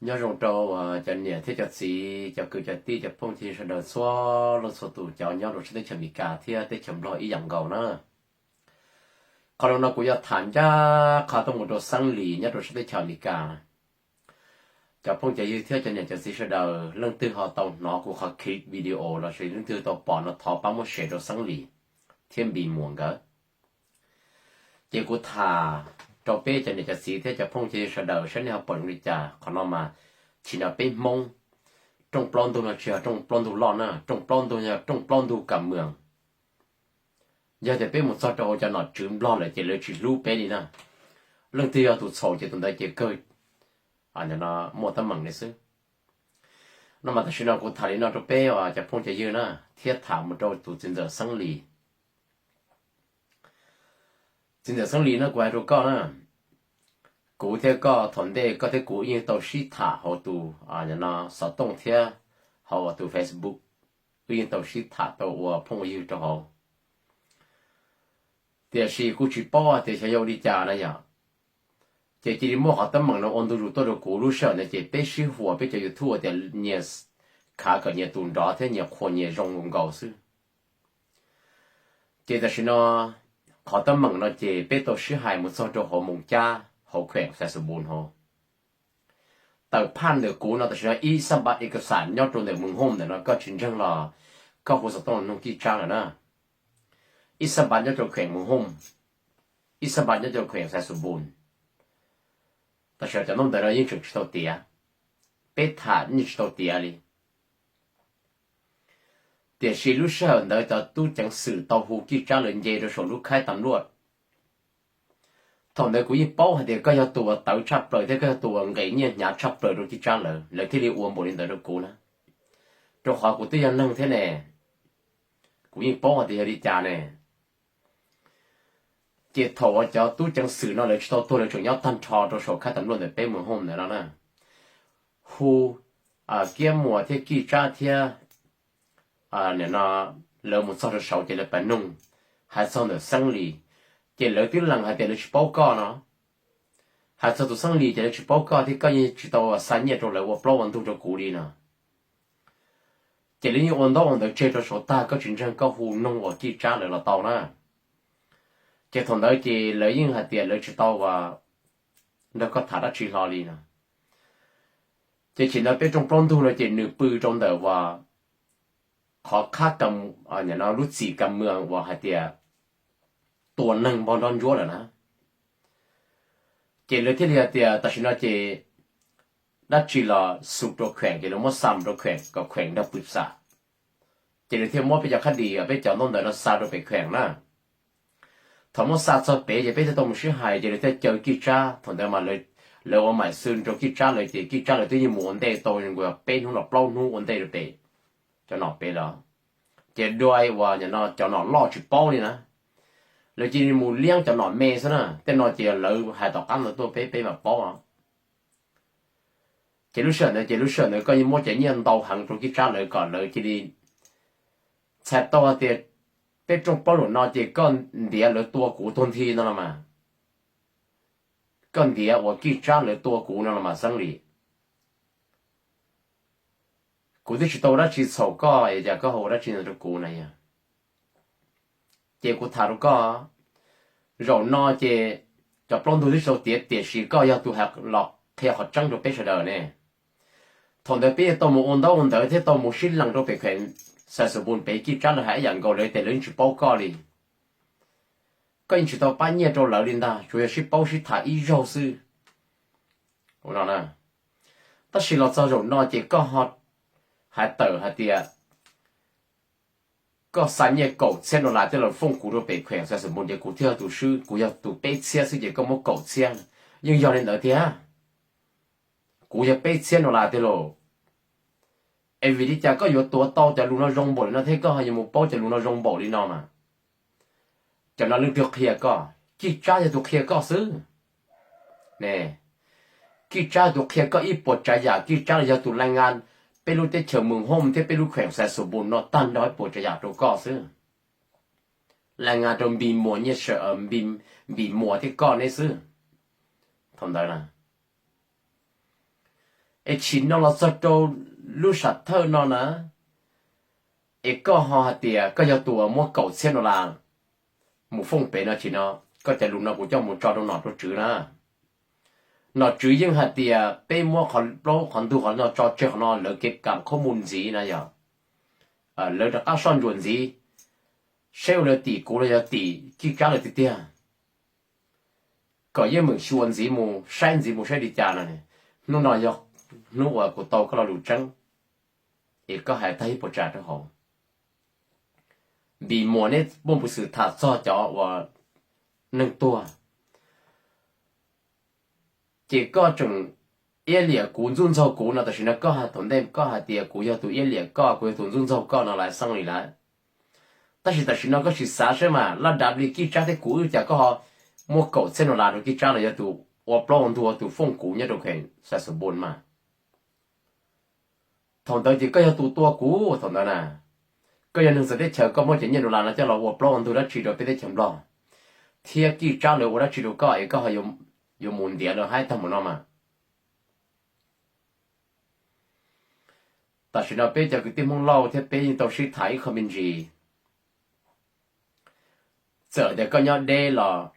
Nyob zoo rau cov niam thiab cov txiv, cov kwv cov tij, cov phooj cov ywg sawv daws txhua leej txhua tus, cov nyob rau sab teb chaws Amelikas thiab teb chaws Nplog ib yam nkaus na. Qhov no kuv yuav tham ncaj qha tuaj mus rau Xeeb Lis nyob rau sab teb chaws Amelikas. Cov phooj cov ywg thiab cov niam cov txiv sawv daws, leej twg ho tau hnov kuv qhov clip video los sis leej twg tau pom no thov pab muab share rau Xeeb Lis thiab Npis Muas nkawd. Ces kuv tham rau peb cov niam cov txiv thiab cov phooj cov ywg sawv daws saib nej ho pom zoo li cas. Qhov no mas tsis yog peb Hmoob, rooj plaub ntug no tsis yog rooj plaub ntug loj na, rooj plaub ntug yog rooj plaub ntug kam mwm. Yog tias peb mus txog rau hauv cov nom tswv Nplog lawm ces lawv tsis hlub peb li na. Leej twg yog tus txhaum ces tus ntawd ces kawg muaj teeb meem li xwb. No mas tam sim no kuv tham li no rau peb cov phooj cov ywg na, thiab tham mus rau tus txiv ntxawm Xeeb Lis. Txiv ntxawm Xeeb Lis na, kuv hais rau koj na, kuv thiab koj thaum ntej koj thiab kuv wb yeej tau sib tham hauv tus xov tooj thiab hauv tus Facebook, wb yeej tau sib tham tau ua phooj ua ywg rau hauv. Tiam sis kuv tsis paub tias xyov yog ua li cas na yom, ces cia li muaj qhov teeb meem no ua ntu zus tuaj rau kuv. Lub sij hawm ntawd ces peb sib huas peb cov YouTube tias nyias khav kom nyias tus nrov thiab nyias qhuas nyias zoo nkaus xwb. Ces tam sim no qhov teeb meem no ces peb tau sib hais mus txog rau hauv Moos Cab hauv kheem Xais Xus Npus hauv. Tawm phaj ntawm kuv no tam sim no ib xab npas ib kas xam nyob rau ntawm Moos Hooj ntawm no koj tsis ntseeg los koj hu xov tooj nug Kij Tsab lawm na. Ib xab npas nyob rau kheem Moos Hooj, ib xab npas nyob rau kheem Xais Xus Npus. Tam sim no cov ntaub ntawv no yeej tseem tsis tau tiav, peb tham yeej tsis tau tiav li. Tiam sis lub sij hawm ntawd cov tub ceev xwm tau hu Kij Tsab lawv nce rau saum lub khaib tas luaj. Thaum ntawd kuv yeej paub hais tias koj yog tus uas tawv tshaj plaws thiab koj yog tus uas nqis nyiaj hnyav tshaj plaws rau Kij Tsab lawv, lawv thiaj li ua npaum li ntawd rau kuv na. Rau qhov kuv twb yog neeg thiab ne, kuv yeej paub hais tias yog li cas ne. Ces thaum uas cov tub ceev xwm no lawv tsis tau tuag, lawv tseem nyob tag nrho rau saum khaib tas luaj ntawm peb Moos Hooj ntawm no na, hu Kiab Muas thiab Kij Tsab thiab nim no lawv mus txog rau saud ces lawv pab nug hais txog ntawm Xeeb Lis, ces lawv twb lees hais tias lawv tsis paub koj no. Hais txog tus Xeeb Lis ces lawv tsis paub koj thiab koj yeej tsis tau xa nyiaj rau lawv ua plaub ua ntug rau kuv li no. Ces lawv yeej ua ntaub ua ntawv tseg rau saud tag, koj tsis ntseeg koj hu nug uas Kij Tsab lawv los tau na. Ces thaum ntawd ces lawv yeej hais tias lawv tsis tau uas nrog koj tham dab tsi hlo li no. Ces chim ntawd peb rooj plaub ntug no ces nws pw rau ntawm uas qhov qhab, lub txim kas mwm uas hais tias tua neeg npog nrov ntsuab lawm na. Ces lawv thiaj li hais tias tam sim no ces dab tsi los xu rau kheem ces lawv muab xa mus rau kheem kom kheem nrog pw xam. Ces lawv thiaj muab peb cov khab dis uas peb cov ntaub ntawv no xa rau pem kheem na. Thaum muab xa txog pem ces peb thiaj tau mus sib hais ces lawv thiaj caw Kij Tsab. Thaum ntawd mas lawv ua maim xwm rau Kij Tsab lawv ces Kij Tsab lawv twb yeej mus ua ntej tau nkaus peb hnub los plaub hnub ua ntej rau pem cov nom pem lawm. Ces dua uas nim no cov nom loj tsis paub li na, lawv cia li mus liab cov nom me xwb na. Tej no ces lawv hais tom qab ntawd tuaj peb peb mam paub. Ces lub sij hawm ntawd ces lub sij hawm ntawd koj yeej muab cov nyiaj ntau heev rau Kij Tsab lawv kom lawv cia li txhais tau hais tias peb rooj plaub zaum no ces koj ntiav lawv tua kuv tuag nthi no los mas, koj ntiav uas Kij Tsab lawv tua kuv no los mas Xeeb Lis, kuv twb tsis tau ua dab tsi txhaum koj es cas koj ho ua dab tsi no rau kuv na yog? Ces kuv tham rau koj, zaum no ces cov plaub ntug twb tsis tau tiav tiam sis koj yog tus hais los qhia qhov tseeb rau peb sawv daws ne. Thaum ntawd peb yeej tau mus ua ntaub ua ntawv thiab tau mus sib lees rau pem kheem Xais Xus Npus pem, Kij Tsab lawv hais ib yam nkaus, lawv tias lawv yeej tsis paub koj li. Koj yeej tsis tau pab nyiaj rau lawv li ntag, tsuas yog sib paub sib tham ib zaug xwb. Tab sis los txog zaum no ces koj ho hais tawm hais tias koj xa nyiaj kaum txhiab dollar thiab los foob kuv rau pem kheem Xais Xus Npus ces kuv thiaj yog tus swb, kuv yog tus peb txhiab xwb ces koj muab kaum txhiab. Yeej yog li ntawd tiag, kuv yog peb txhiab dollar tiag lauj. Es vim li cas koj yuav tuav tau cov lus no zoo npaum li no thiab koj ho yuav mus paub cov lus no zoo npaum li no mas? Cov no leej twg qhia koj? Kij Tsab yog tus qhia koj xwb ne. Kij Tsab yog tus qhia koj ib puas tsav yam, Kij Tsab los yog tus lais ngas peb lub teb chaws Moos Hooj thiab peb lub kheem Xais Xus Npus no tag nrho ib puas tsav yam rau koj xwb. Lais ngas rau Npis Muas, Npis Muas thiab koj neb xwb. Thaum ntawd na, Es tsim no los txog rau lub sam thawj no na, es koj ho hais tias koj yog tus uas muab kaum txhiab dollar mus foob pem no, tsim no koj cov lus no kuv coj mus tso rau nom rau tswv na. Nom tswv yeej hais tias peb muab qhov plaub qhov ntug qhov no tso tseg qhov no, lawv kev kam khob mus ntxiv na yog, lawv rov qab soj ntsuam ntxiv, saib ua lawv tim kuv los yog tim Kij Tsab lawv tiag tiag. Kom yeej meem xyuas ntxiv mus saib ntxiv mus saib li cas no. Hnub no yog hnub uas kuv tau koj lo lus tseeb, es koj hais tag ib puas tsav rau hauv. Vim muam neb muaj peev xwm tham txog cov uas neeg tuag, ces koj tseem iab liam kuv ntxub ntxaug kuv no. Tam sim no koj thaum ntej koj hais tias kuv yog tus iab liam koj, kuv yog tus ntxub ntxaug koj no lawm, xeeb li lawm. Tab sis tam sim no koj sim xav saib mas, laj dav li Kij Tsab thiab kuv wb cas koj ho muab kaum txhiab dollar rau Kij Tsab los yog tus ua plaub ua ntug ua tus foob kuv nyob rau kheem Xaxopoos mas. Thaum ntawd ces koj yog tus tua kuv thaum ntawd na. Koj yog neeg txawv teb chaws, koj muab cov nyiaj dollar no coj los ua plaub ua ntug dab tsi rau peb teb chaws Nplog, thiab Kij Tsab lawv ua dab tsi rau koj es koj ho yuav mus ntiav lawv haib tag mus no mas. Tam sim no peb cov kwv tij Hmoob Lauj thiab peb yeej tau sib tham ib qho me ntsis. Txawm tias koj nyob deb los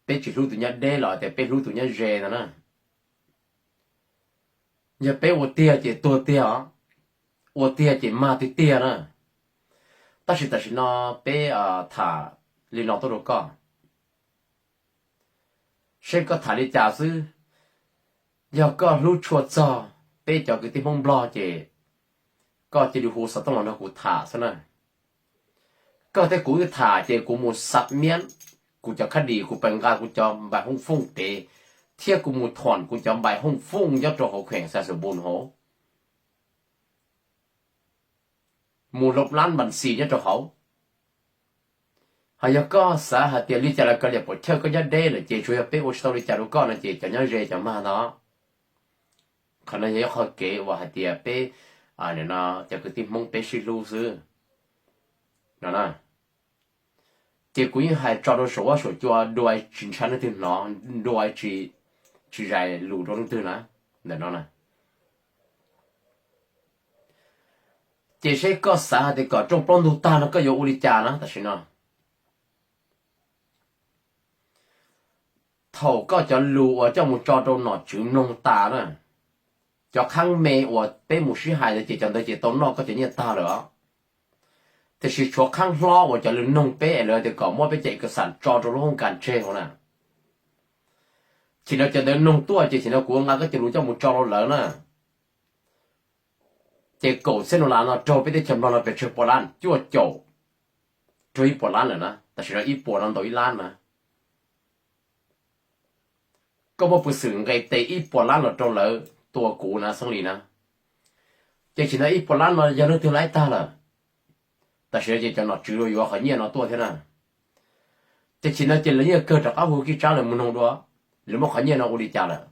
peb tsis hlub tus nyob deb los tias peb hlub tus nyob ze ntag na. Yog peb ua tiag ces tuag tiag os, ua tiag ces mag tiag tiag na. Tab sis tam sim no peb tham li no tuaj rau koj, seb koj tham li cas xwb. Yog koj hlub tshua txog peb cov kwv tij Hmoob Nplog ces koj cia li hu xov tooj los nrog kuv tham xwb na. Koj thiab kuv wb tham ces kuv mus xav miab kuv cov khab dis, kuv pais nqa kuv cov npais hooj fooj pem, thiab kuv mus thuam kuv cov npais hooj fooj nyob rau hauv kheem Xaxopoos hauv, mus lov lab npas xis nyob rau hauv. Hos yog koj xav hais tias li cas los kav liam pom chawj koj nyob deb lawm ces tsuas yog peb ua tsis tau li cas rau koj no ces cov nyob ze cov mag ntag. Qhov no yog ib qho kev uas hais tias peb cov kwv tij Hmoob peb sib hlub xwb no. Ces kuv yeej hais tso rau saum huab saum cua dua tsis ntshai leej twg hnov, dua tsis zais lus rau leej twg na, ntawm no na. Ces seb koj xav hais tias kom rooj plaub ntug tag no koj yuav ua li cas na tam sim no. Thaum koj cov lus uas coj mus tso rau nom tswv mloog tas na, cov qhaab me uas peb mus sib hais ntawd ces cov ntawd ces tau noj koj cov nyiaj tag lawm os. Tiam sis tshuav qhaab hlob uas cov lus noog peb es lawv tias kom muab peb cov ib kas xam tso rau lub hoob kas tseg hauv na. Chim no cov ntawd noog tuaj ces chim no kuv nqa koj cov lus coj mus tso rau lawv na. Ces kaum txhiab dollar no raug peb teb chaws Nplog no pes tsawg puas lab? Cuaj caum raug ib puas lab lawm na. Tam sim no ib puas no ntau ib lab na. Koj muaj peev xwm nqes tes ib puas lab los rau lawv tua kuv na Xeeb Lis na. Ces chim no ib puas lab no yog leej twg laib tag lawm? Tam sim no ces cov nom tswv yuav qhov nyiaj no tuaj thiab na. Ces chim no ces lawv yeej kawg rov qab hu Kij Tsab lawv mus noog dua, lawv muab qhov nyiaj no ua li cas lawm.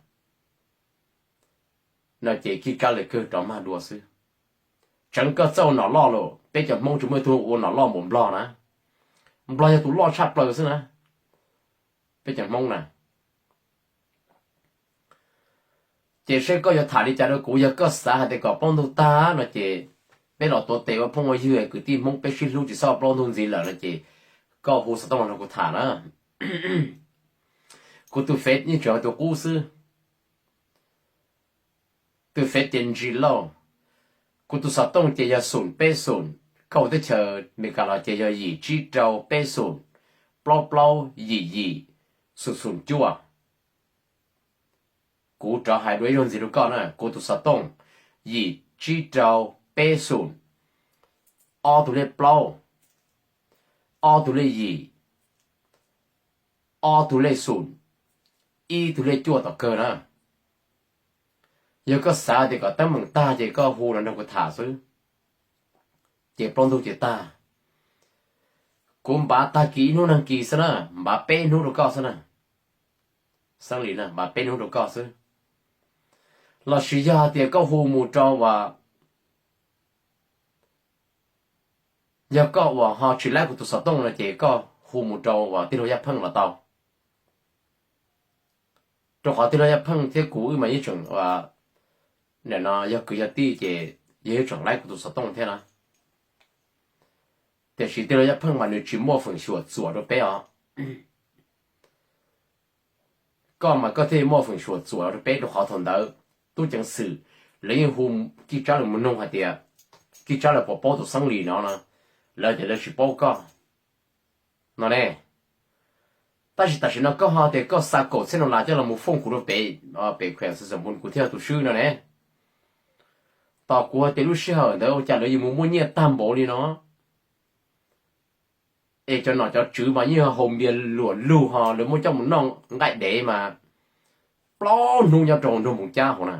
No ces Kij Tsab lawv kawg rov mag dua xwb. Tseev koj txawj ua nom loj los peb cov Hmoob tsis muaj ib tug ua nom loj npaum Nplog na. Nplog yog tus loj tshaj plaws xwb na, peb cov Hmoob na. Ces seb koj yuav tham li cas rau kuv, yog koj xav hais tias kom plaub ntug tag no ces peb los tuav tes ua phooj ua ywg, kwv tij Hmoob peb sib hlub tsis txhob plaub ntug ntxiv lawm no ces koj hu xov tooj los nrog kuv tham na. Kuv tus Face yeej tseem yog tus qub xwb. Tus Face ces Ntsis Lauj. Kuv tus xov tooj ces yog xoom peb xoom, koj ua teb chaws Amelikas los ces yog yim tsib rau peb xoom, plaub plaub yim yim, xoom xoom cuaj. Kuv rov hais dua ib zaug ntxiv rau koj na, kuv tus xov tooj yim tsib rau peb xoom, ob tug lej plaub, ob tug lej yim, ob tug lej xoom, ib tug lej cuaj tom kawg na. Yog koj xav tias kom teeb meem tag ces koj hu los nrog kuv tham xwb, ces plaub ntug ces tag. Kuv npav tag kis ib hnub nag kis xwb na, npav peb hnub rau koj xwb na. Xeeb Lis na, npav peb hnub rau koj xwb. Los sis yog tias koj hu mus rau uas, yog koj uas ho tsis laib kuv tus xov tooj no ces koj hu mus rau uas tij laug Yaj Pheej los tau. Rau qhov tij laug Yaj Pheej thiab kuv wb mas yeej tseem uas nim no yog kwv yog tij ces yog ib tsoom laib kuv tus xov tooj thiab na. Tiam sis tij laug Yaj Pheej mas nws tsis muaj feem xyuam txuam rau peb os. Koj mas koj thiaj muaj feem xyuam txuam rau peb, rau qhov thaum ntawd tub ceev xwm lawv yeej hu Kij Tsab lawv mus noog hais tias Kij Tsab lawv puas paub tus Xeeb Lis no no, lawv tias lawv tsis paub koj no ne. Tab sis tam sim no koj ho tias koj xa kaum txhiab dollar coj los mus foob kuv rau pem, pem khuem Xais Xoom Npum kuv thiaj yog tus swb no ne. Tos kuv hais tias lub sij hawm ntawd ua cas lawv yuav mus muaj nyiaj tag npaum li no. Es cov nom cov tswv mas yeej haus npias luam lug ho lawv muab coj mus noj nqaij dev mas plaub hnub nyob rau nroog Moos Cab hauv na.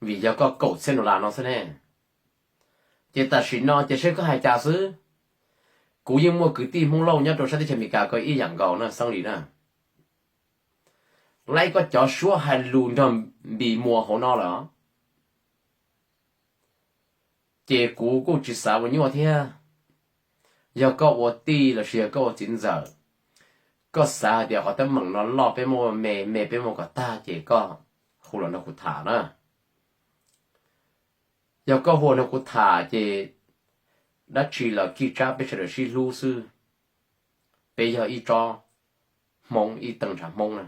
Vim yog koj kaum txhiab dollar no xwb ne. Ces tam sim no ces seb koj hais cas xwb. Kuv yeej muaj kwv tij Hmoob Lauj nyob rau sab teb chaws Amelikas ko ib yam nkaus na Xeeb Lis na. Laib koj cov suab hais lus nrog Npis Muas hauv no lawm. Ces kuv kuj tsis xav ua nyuaj thiab. Yog koj ua tij los sis yog koj ua txiv ntxawm, koj xav hais tias qhov teeb meem no loj peb muab ua me, me peb muab kom tag ces koj hu los nrog kuv tham na. Yog koj hu los nrog kuv tham ces dab tsi los Kij Tsab peb sawv daws sib hlub xwb. Peb yog ib tsob Hmoob, ib tee ntshav Hmoob na.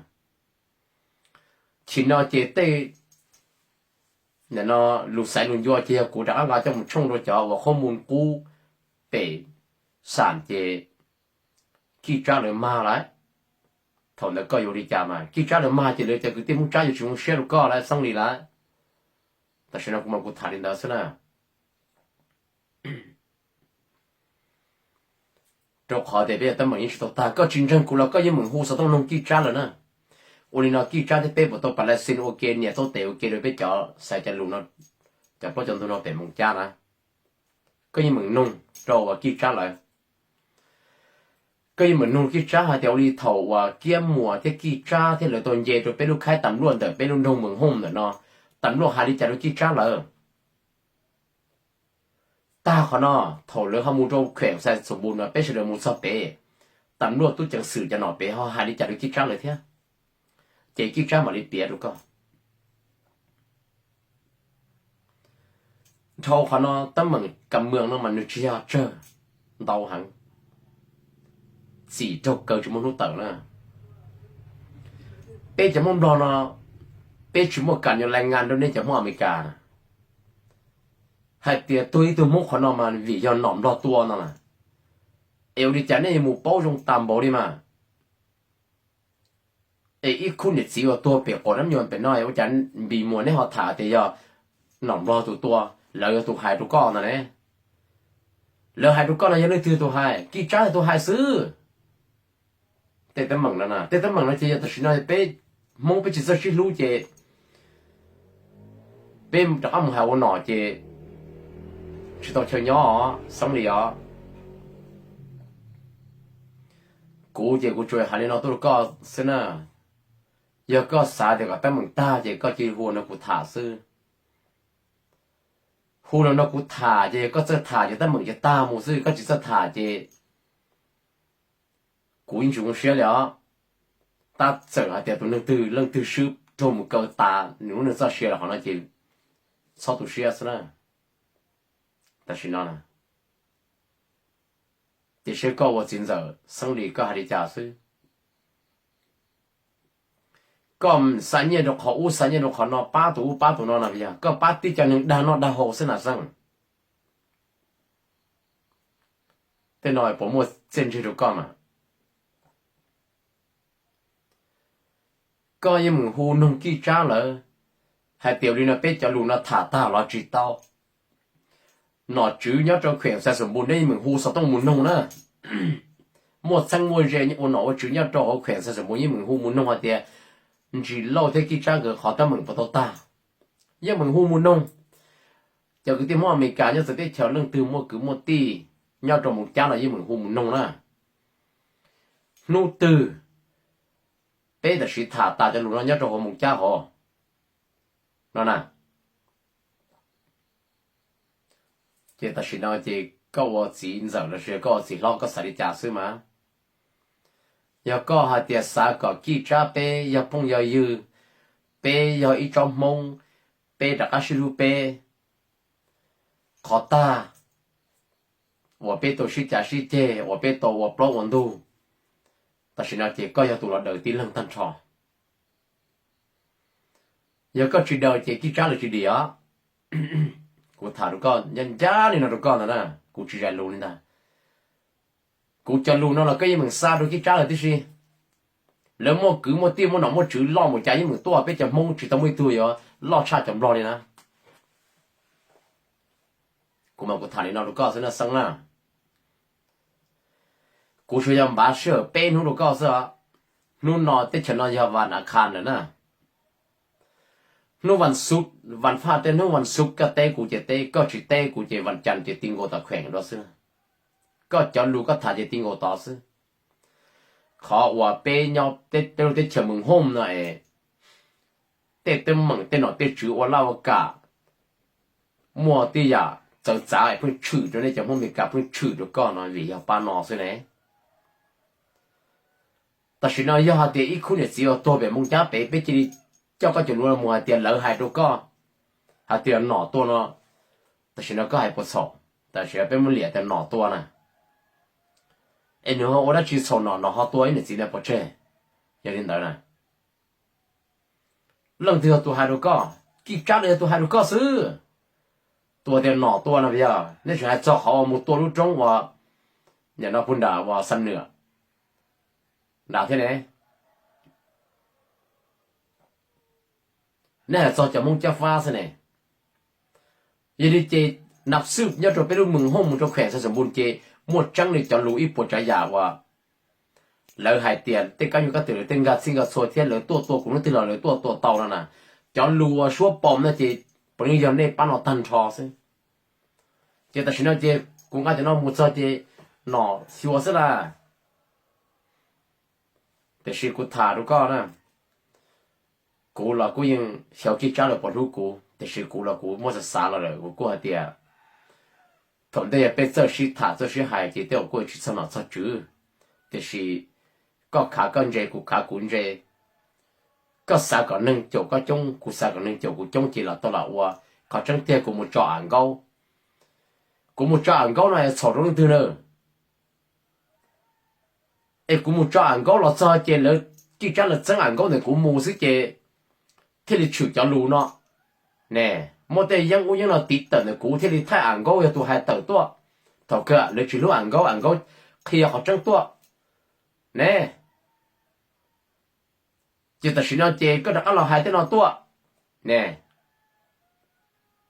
Chim no ces tej lus xaiv lus ncua ces yog kuv rov qab nqa coj mus tshooj rau cov uas qhob mus qub pem xam ces Kij Tsab lawv mag lawm. Thaum ntawd koj yuav ua li cas mas Kij Tsab lawv mag ces lawv cov kwv tij Hmoob Tsab yuav tsis zoo siab rau koj lawm Xeeb Lis lawm. Tam sim no kuv mas kuv tham li ntawd xwb na. Rau qhov tias peb cov teeb meem yeej tsis tau tag, koj tsis ntseeg kuv los koj yeej meem hu xov tooj noog Kij Tsab lawm na. Ua li no Kij Tsab thiab peb puas tau pas lais xi ua ke niam txob tes ua ke rau peb cov xaiv cov lus no, cov plaub cov ntug no pem Moos Cab na? Koj yeej meem noog rau uas Kij Tsab lawm. Koj yeej meem noog Kij Tsab hais tias ua li thaum uas Kiab Muas thiab Kij Tsab thiab lawv tau nce rau peb lub khaib tas luaj ntawm peb lub nroog Mees Hooj ntawm no, tas luaj hais li cas rau Kij Tsab lawm? Tag qhov no, thaum lawv ho mus rau khuem Xais Xoom Npum no peb sawv daws mus txog pem, tas luaj tub ceev xwm cov nom pem ho hais li cas rau Kij Tsab lawm thiab? Ces Kij Tsab mam li piav rau koj. Dhau qhov no teeb meem kam mwm no mas nws tsis yog tsawg ntau heev, txim raug kaw tsis muaj hnub tawm na. Peb cov Hmoob Nplog no, peb tsis muaj kam nyuam lais ngas rau nej cov Hmoob Amelikas hais tias tuag ib tug Hmoob qhov no mas vim yog nom Nplog tua no na. Es ua li cas nej yuav mus paub zoo tas npaum li mas? Es ib khub niam txiv uas tuag pem qaum dab nyuam pem no ua cas Npis Muas neb ho tham tias yog nom Nplog tus tua, lawv yog tus hais rau koj no ne? Lawv hais rau koj no yog leej twg tus hais? Kij Tsab yog tus hais xwb. Tej teeb meem no, tej teeb meem no ces yog tam sim no peb Hmoob peb tsis txawj sib hlub ces peb rov qab mus hais ua nom ces tsis tau chaw nyob os Xeeb Lis os. Kuv ces kuv tsuas hais li no tuaj rau koj xwb na. Yog koj xav tias kom teeb meem tag ces koj cia li hu los nrog kuv tham xwb. Hu los nrog kuv tham ces yog koj txawj tham ces teeb meem ces tag mus xwb, koj tsis txawj tham ces kuv yeej tsis zoo siab li os. Tab txawm hais tias tus neeg twg leej twg swb raug mus kaw tas nws lub neej txoj sia los qhov no ces txhob tu siab xwb na. Tam sim no na, tiam sis koj ua txiv ntxawm Xeeb Lis koj hais li cas xwb. Koj xa nyiaj rau qhov ub xa nyiaj rau qhov no, pab tus ub pab tus no na, yog koj pab tib cov neeg dag noj dag haus xwb na Xeeb. Tej no puas muaj txiaj ntsig rau koj mas? Koj yeej meem hu noog Kij Tsab lawv hais tias li no peb cov lus no tham tag los tsis tau. Nom tswv nyob rau khuem Xais Xoom Npum nej yeej meem hu xov tooj mus noog na. Muaj txheeb muaj ze ua nom ua tswv nyob rau hauv khuem Xais Xoom Npum yeej meem hu mus noog hais tias Ntsis Lauj thiab Kij Tsab nkawd qhov teeb meem puas tau tag. Yeej meem hu mus noog. Cov kwv tij Hmoob Amelikas nyob txawv teb chaws leej twg muaj kwv muaj tij nyob rau Moos Cab no yeej meem hu mus noog na. Hnub twg peb tam sim tham tas cov lus no nyob rau hauv Moos Cab hov no na. Ces tam sim no ces koj ua txiv ntxawm los sis koj ua txiv hlob koj xav li cas xwb mas? Yog koj hais tias xav kom Kij Tsab peb yog phooj yog ywg, peb yog ib tsob Hmoob, peb rov qab sib hlub peb. Qhov tag uas peb tau sib cav sib ceg, uas peb tau ua plaub ua ntug, tam sim no ces koj yog tus los daws tib leeg tag nrho. Yog koj tsis daws ces Kib Tsab lawv tsis dim os. Kuv tham rau koj ncaj ncaj li no rau koj ntag na, kuv tsis zais lus li ntag. Kuv cov lus no los koj yeej meem xa rau Kib Tsab lawv tib si. Lawv muaj kwv muaj tij muaj nom muaj tswv loj mus cas yeej meem tuaj, peb cov Hmoob tsis tau muaj ib tug yuav loj tshaj cov Nplog li na. Kuv mas kuv tham li no rau koj xwb na Xeeb na. Kuv tsuas yog npav sij hawm peb hnub rau koj xwb os. Hnub no teb chaws no yog vas nas khas lawm na. Hnub vas xuv, vas phaj tej hnub vas xuv koj teb kuv ces teb, koj tsis teb kuv ces vas cas ces ti nkaus tom kheem dua xwb. Koj cov lus koj tham ces ti nkaus tod xwb. Qhov uas peb nyob peb lub teb chaws Mees Hooj no es tej teeb meem tej nom tej tswv ua laj ua kam, muaj tej yam txawv txav es pheej tshwm rau nej cov Hmoob Meskas, pheej tshwm rau koj no vim yog pab no xwb ne. Tam sim no yog hais tias ib khub niam txiv uas tuag pem Moos Cab pem, peb cia li coj koj cov lus no mus hais tias lawv hais rau koj hais tias nom tua no, tam sim no koj hais puas txhaum? Tam sim no peb muab liam tias nom tua na, es nws ho ua dab tsi txhaum nom, nom ho tua ib niam txiv ntawd pov tseg? Yog li ntawd na, leej twg yog tus hais rau koj? Kib Tsab los yog tus hais rau koj xwb. Tus tias nom tua no yog nej tseem hais txog qhov uas mus tua lub roob uas nim no puag nram uas Xam Nwm nrad thiab ne. Nej hais txog cov Hmoob Cab Fab xwb ne. Yog li ces nab xwb nyob rau peb lub Mees Hooj mus rau kheem Xais Xoom Npus ces muaj tseeb li cov lus ib puas tsav yam uas lawv hais tias tej kab nyuj kab twm lawv tej nkag txhij nkag txhua thiab lawv tuaj tua kuv hnub twg los lawv tuaj tua tau no na. Cov lus uas suab pom no ces puav leej yog nej pab no tag nrho xwb. Ces tam sim no ces kuv nqa cov no mus txog ces nom xyuas xwb las. Tiam sis kuv tham rau koj na, kuv los kuj yeej xyov Kib Tsab lawv puas hlub kuv, tiam sis kuv los kuv muab xav xav los lawm kuv kuj hais tias thaum ntej yog peb txawj sib tham txawj sib hais ces tej zaum kuj tsis txog nom txog tswv. Tiam sis koj khav koj ntse, kuv khav kuv ntse, koj xav kom neeg caum koj coob, kuv xav kom neeg caum kuv coob ces los tau lam ua. Qhov tseeb tiag kuv mus tso am nkaub, kuv mus tso am nkaub no txhaum rau leej twg na? Es kuv mus tso am nkaub los txog ces lawv Kib Tsab lawv txeeb am nkaub ntawm kuv mus xwb ces thiaj li tshwm cov lus no ne. Muab tej yeeb ub yeeb no tiv tawm ntawm kuv thiaj li thaij am nkaub yog tus hais tawm tuaj. Thaum kawg lawv tsis hlub am nkaub, am nkaub qhia qhov tseeb tuaj ne. Ces tam sim no ces koj rov qab los hais tej no tuaj ne.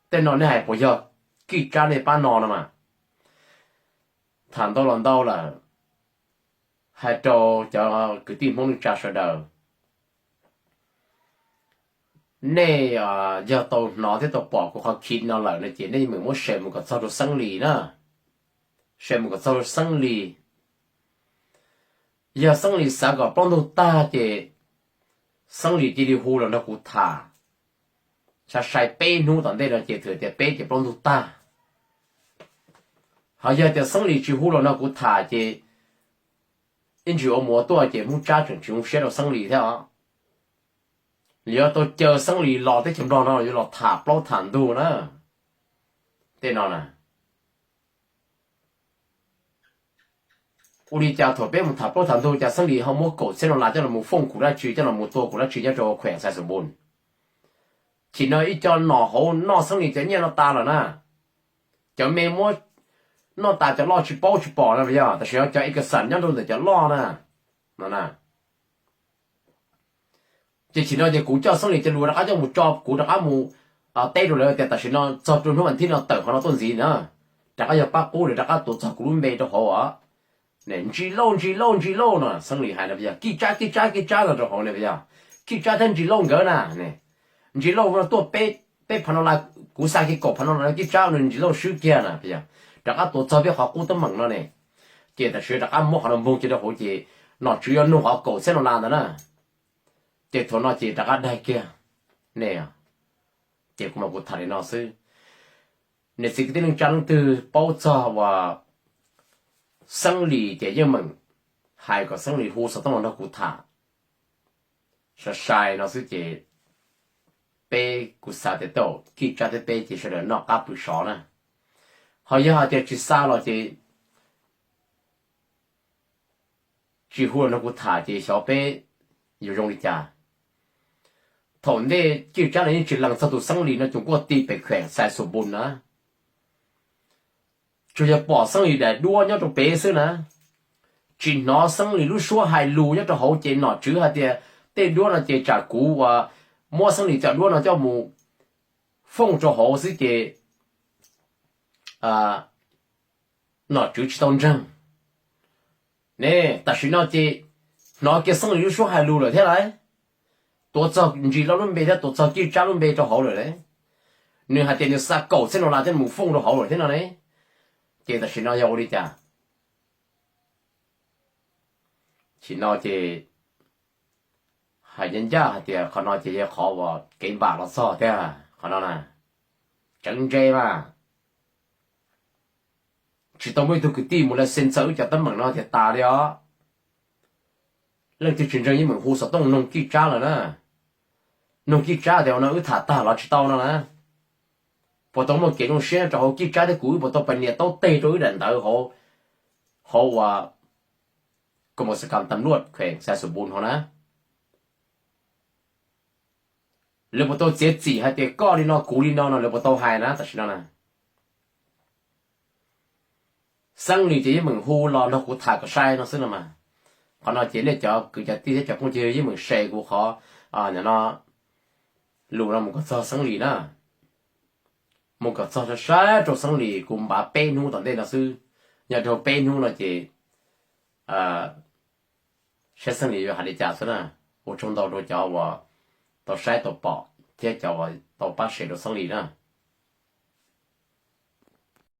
Tej no nej hais puas yog Kib Tsab nej pab no no mas? Tham ntau los ntau lawm, hais rau cov kwv tij Hmoob neej tsa sawv daws, nej yog tau hnov thiab tau pom kuv qhov khiv no lawm no ces nej meem muab share mus kom txog rau Xeeb Lis na. Share mus kom txog rau Xeeb Lis. Yog Xeeb Lis xav kom plaub ntug tag ces Xeeb Lis cia li hu los nrog kuv tham. Sai sai peb hnub tom ntej no ces thwm tias peb ces plaub ntug tag. Ho yog tias Xeeb Lis tsis hu los nrog kuv tham ces ib ntsis ua mus ua tuaj ces Hmoob Tsab tseem tsis zoo siab rau Xeeb Lis thiab os. Yuav tau caw Xeeb Lis los teb chaws Nplog no yuav los tham plaub tham ntug na. Tej no na, ua li cas thaum peb mus tham plaub tham ntug cas Xeeb Lis ho muab kaum txhiab dollar coj los mus fooj kuv dab tsi, coj los mus tua kuv dab tsi nyob rau khueem Xais Xoom Npus. Chim no ib co nom hauv noj Xeeb Lis cov nyiaj no tas lawm na. Cov me muab noj tas cov loj tsis paub tsis pom no yog, tam sim no cov ib kas xam nyob rau ntawm cov loj na. No na, ces chim no ces kuv coj Xeeb Lis cov lus rov qab coj mus tso, kuv rov qab mus teb rau lawv tias tam sim no txog rau hnub vas thib no tawm qhov no tuaj ntxiv na, rov qab yog pab qub lawv rov qab tuav txog kuv lub npe rau hauv os. Ntsis Lauj, Ntsis Lauj, Ntsis Lauj no Xeeb Lis hais no yog Kij Tsab, Kij Tsab, Kij Tsab no rau hauv ne yog, Kij Tsab thiab Ntsis Lauj nkawd na. Ntsis Lauj no tuaj peb phav no las, kuv xa kiag kaum phav no las, Kij Tsab no Ntsis Lauj swb kiag na yog, rov qab tuav txog peb qhov qub teeb meem no ne. Ces tam sim rov qab muab qhov no npoog kiag rau hauv ces nom tswv yuav nug qhov kaum txhiab no las ntawd na. Ces thaum no ces rov qab daig kiag ne. Ces kuv mas kuv tham li no xwb. Niam txiv kwv tij neej tsa leej twg paub txog uas Xeeb Lis ces yeej meem hais kom Xeeb Lis hu xov tooj los nrog kuv tham. Sai sai no xwb ces peb kuv xav tias tej zaum Kib Tsab thiab peb ces sawv daws noj qab pw sov na. Ho yog hais tias tsis xa los ces tsis hu los nrog kuv tham ces xyov peb yuav zoo li cas. Thaum ntej Kib Tsab los yeej tsis lees txog tus Xeeb Lis no, Coom Kuaj Tij pem kheem Xais Xus Npus na. Tsuas yog pom Xeeb Lis daim duab nyob rau pem xwb na, tsis hnov Xeeb Lis lub suab hais lus nyob rau hauv ces nom tswv hais tias tej duab no ces tsam kuv uas muab Xeeb Lis cov duab no coj mus fooj rau hauv xwb ces nom tswv tsis tau ntseeg. Ne, tam sim no ces hnov kiag Xeeb Lis lub suab hais lus lawm thiab lauj. Tuav txog Ntsis Lauj lub npe thiab tuav txog Kib Tsab lub npe rau hauv lawm lauj. Nws hais tias nws xa kaum txhiab no las thiab mus fooj rau hauv lawm thiab no ne. Ces tam sim no yog ua li cas? Tam sim no ces hais ncaj ncaj hais tias qhov no ces yog qhov uas kev npam los txog thiab qhov no na. Tseev ntse mas tsis tau muaj ib tug kwv tij mus laj xees txog wb cov teeb meem no tiag tas li os. Leej twg tsis ntseeg yeej meem hu xov tooj noog Kib Tsab lawm na. Noog Kib Tsab tias ua no wb tham tag los tsis tau no na. Puas tau muaj kev zoo siab rau hauv Kib Tsab thiab kuv, wb puas tau pab nias taub teg rau wb daim ntawv hauv, hauv uas koom mos xam kam tam luaj kheem Xais Xus Npus hauv na. Lawv puas tau txiav txim hais tias koj li no kuv li no no, lawv puas tau hais na tam sim no na. Xeeb Lis ces yeej meem hu los nrog kuv tham kom sai no xwb no mas. Qhov no ces nej cov kwv cov tij thiab cov phooj ywg yeej meem share kuv qhov no lus no mus kom txog Xeeb Lis na. Mus kom txog sai sai rau Xeeb Lis, kuv npaj peb hnub tom ntej no xwb. Nyob rau peb hnub no ces saib Xeeb Lis yuav hais li cas xwb na. Ua tsaug ntau rau cov uas tau saib tau pom thiab cov uas tau pab share rau Xeeb Lis na.